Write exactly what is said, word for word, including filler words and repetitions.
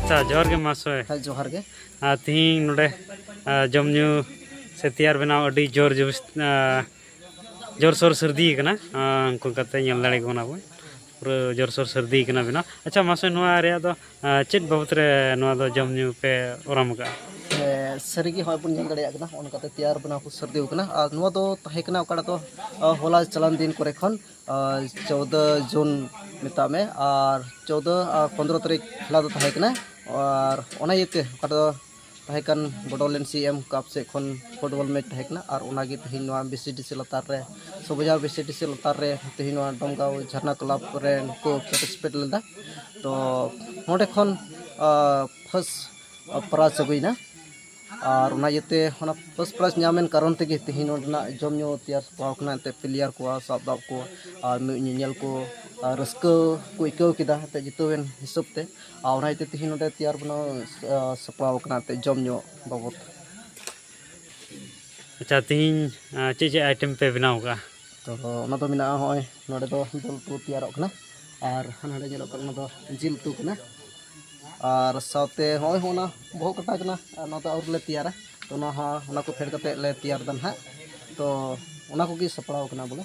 ᱟᱪᱪᱷᱟ, ᱡᱚᱦᱟᱨ ᱜᱮ ᱢᱟᱦᱟᱥᱚᱭ᱾ ᱦᱮᱸ, ᱡᱚᱦᱟᱨ ᱜᱮ᱾ ᱟᱨ ᱛᱤᱦᱤᱧ ᱱᱚᱰᱮ, ᱟᱨ, ᱡᱚᱢ ᱧᱩ ᱥᱮ ᱛᱮᱭᱟᱨ ᱵᱮᱱᱟᱣ ᱟᱹᱰᱤ ᱡᱳᱨ ᱡᱚᱵᱚᱥ-, ᱟᱨ, ᱡᱳᱨᱥᱳᱨ ᱥᱟᱹᱨᱫᱤ ᱠᱟᱱᱟ᱾ ᱟᱨ ᱩᱱᱠᱩ ᱠᱟᱛᱮ ᱧᱮᱞ ᱫᱟᱲᱮ ᱠᱚ ᱠᱟᱱᱟ ᱵᱚᱱ, ᱯᱩᱨᱟᱹ ᱡᱳᱨᱥᱳᱨ ᱥᱟᱹᱨᱫᱤ ᱠᱟᱱᱟ ᱵᱮᱱᱟᱣ᱾ ᱟᱪᱪᱷᱟ ᱢᱟᱦᱟᱥᱚᱭ, ᱱᱚᱣᱟ ᱨᱮᱭᱟᱜ ᱫᱚ, ᱟᱨ, ᱪᱮᱫ ᱵᱟᱵᱚᱛ ᱨᱮ ᱱᱚᱣᱟ ᱫᱚ ᱡᱚᱢ ᱧᱩ ᱯᱮ ᱚᱨᱟᱢ ᱟᱠᱟᱫᱼᱟ? ᱦᱮᱸ, ᱥᱟᱹᱨᱤᱜᱮ ᱦᱚᱸᱜᱼᱚᱭ ᱵᱚᱱ ᱧᱮᱞ ᱫᱟᱲᱮᱭᱟᱜ ᱠᱟᱱᱟ, ᱚᱱᱠᱟᱛᱮ ᱛᱮᱭᱟᱨ ᱵᱮᱱᱟᱣ ᱠᱚ ᱥᱟᱹᱨᱫᱤ ᱟᱠᱟᱱᱟ᱾ ᱟᱨ ᱱᱚᱣᱟ ᱫᱚ ᱛᱟᱦᱮᱸ ᱠᱟᱱᱟ ᱚᱠᱟᱴᱟᱜ ᱫᱚ, ᱟᱨ, ᱦᱚᱞᱟ ᱪᱟᱞᱟᱣᱮᱱ ᱫᱤᱱ ᱠᱚᱨᱮ ᱠᱷᱚᱱ, ᱟᱨ, ᱪᱳᱫᱽᱫᱚ ᱡᱩᱱ ᱢᱮᱛᱟᱜ ᱢᱮ, ᱟᱨ ᱪᱳᱫᱽᱫᱚ ᱟᱨ ᱯᱚᱱᱫᱽᱨᱚ ᱛᱟᱹᱨᱤᱠᱷ ᱠᱷᱮᱞᱟ ᱫᱚ ᱛᱟᱦᱮᱸ ᱠᱟᱱᱟ᱾ ᱟᱨ ᱚᱱᱟ ᱤᱭᱟᱹᱛᱮ ᱚᱠᱟ ᱫᱚ ᱛᱟᱦᱮᱸ ᱠᱟᱱ ᱵᱚᱰᱳᱞᱮᱱᱰ ᱥᱤ ᱮᱢ ᱠᱟᱯ ᱥᱮᱫ ᱠᱷᱚᱱ ᱯᱷᱩᱴᱵᱚᱞ ᱢᱮᱪ ᱛᱟᱦᱮᱸ ᱠᱟᱱᱟ᱾ ᱟᱨ ᱚᱱᱟᱜᱮ ᱛᱮᱦᱮᱧ ᱱᱚᱣᱟ ᱵᱤ ᱥᱤ ᱰᱤ ᱥᱤ ᱞᱟᱛᱟᱨ ᱨᱮ, ᱥᱚᱵᱚᱡᱟᱨ ᱵᱤ ᱥᱤ ᱰᱤ ᱥᱤ ᱞᱟᱛᱟᱨ ᱨᱮ ᱛᱮᱦᱮᱧ ᱱᱚᱣᱟ ᱰᱚᱢᱜᱟᱣ ᱡᱷᱟᱨᱱᱟ ᱠᱞᱟᱵᱽ ᱨᱮᱱ ᱠᱚ ᱯᱟᱨᱴᱤᱥᱤᱯᱮᱴ ᱞᱮᱫᱟ᱾ ᱛᱚ ᱱᱚᱸᱰᱮ ᱠᱷᱚᱱ, ᱟᱨ, ᱯᱷᱟᱥᱴ ᱯᱨᱟᱭᱤᱡᱽ ᱟᱹᱜᱩᱭᱮᱱᱟ᱾ ᱟᱨ ᱚᱱᱟ ᱤᱭᱟᱹᱛᱮ ᱚᱱᱟ ᱯᱷᱟᱥᱴ ᱯᱨᱟᱭᱤᱡᱽ ᱧᱟᱢᱮᱱ ᱠᱟᱨᱚᱱ ᱛᱮᱜᱮ ᱛᱮᱦᱮᱧ ᱱᱚᱸᱰᱮᱱᱟᱜ ᱡᱚᱢ ᱧᱩ ᱛᱮᱭᱟᱨ ᱥᱟᱯᱲᱟᱣ ᱠᱟᱱᱟ᱾ ᱮᱱᱛᱮᱫ ᱯᱞᱮᱭᱟᱨ ᱠᱚᱣᱟᱜ ᱥᱟᱵ ᱫᱟᱵ ᱠᱚ ᱟᱨ ᱢᱤᱫ ᱧᱮᱧᱮᱞ ᱠᱚ, ᱟᱨ ᱨᱟᱹᱥᱠᱟᱹ ᱠᱚ ᱟᱹᱭᱠᱟᱹᱣ ᱠᱮᱫᱟ ᱮᱱᱛᱮᱫ ᱡᱤᱛᱟᱹᱣᱮᱱ ᱦᱤᱥᱟᱹᱵ ᱛᱮ᱾ ᱟᱨ ᱚᱱᱟ ᱤᱭᱟᱹᱛᱮ ᱛᱮᱦᱮᱧ ᱱᱚᱸᱰᱮ ᱛᱮᱭᱟᱨ ᱵᱮᱱᱟᱣ, ᱟᱨ, ᱥᱟᱯᱲᱟᱣ ᱠᱟᱱᱟ ᱮᱱᱛᱮᱫ ᱡᱚᱢ ᱧᱩ ᱵᱟᱵᱚᱫ᱾ ᱟᱪᱪᱷᱟ, ᱛᱮᱦᱮᱧ, ᱟᱨ, ᱪᱮᱫ ᱪᱮᱫ ᱟᱭᱴᱮᱢ ᱯᱮ ᱵᱮᱱᱟᱣ ᱠᱟᱜᱼᱟ? ᱛᱚ ᱚᱱᱟ ᱫᱚ ᱢᱮᱱᱟᱜᱼᱟ, ᱦᱚᱸᱜᱼᱚᱭ ᱱᱚᱸᱰᱮ ᱫᱚ ᱫᱟᱹᱞ ᱩᱛᱩ ᱛᱮᱭᱟᱨᱚᱜ ᱠᱟᱱᱟ, ᱟᱨ ᱦᱟᱸᱰᱮ ᱧᱮᱞᱚᱜ ᱠᱟᱱᱟ ᱚᱱᱟ ᱫᱚ ᱡᱤᱞ ᱩᱛᱩ ᱠᱟᱱᱟ, ᱟᱨ ᱥᱟᱶᱛᱮ ᱦᱚᱸᱜᱼᱚᱭ ᱦᱚᱸ ᱚᱱᱟ ᱵᱚᱦᱚᱜ ᱠᱟᱴᱟ ᱠᱟᱱᱟ, ᱟᱨ ᱱᱚᱣᱟ ᱫᱚ ᱟᱹᱣᱨᱤ ᱞᱮ ᱛᱮᱭᱟᱨᱟ᱾ ᱛᱚ ᱱᱚᱣᱟ ᱦᱚᱸ, ᱚᱱᱟ ᱠᱚ ᱯᱷᱮᱰ ᱠᱟᱛᱮᱫ ᱞᱮ ᱛᱮᱭᱟᱨ ᱮᱫᱟ ᱱᱟᱦᱟᱜ᱾ ᱛᱚ ᱚᱱᱟ ᱠᱚᱜᱮ ᱥᱟᱯᱲᱟᱣ ᱠᱟᱱᱟ ᱵᱚᱞᱮ᱾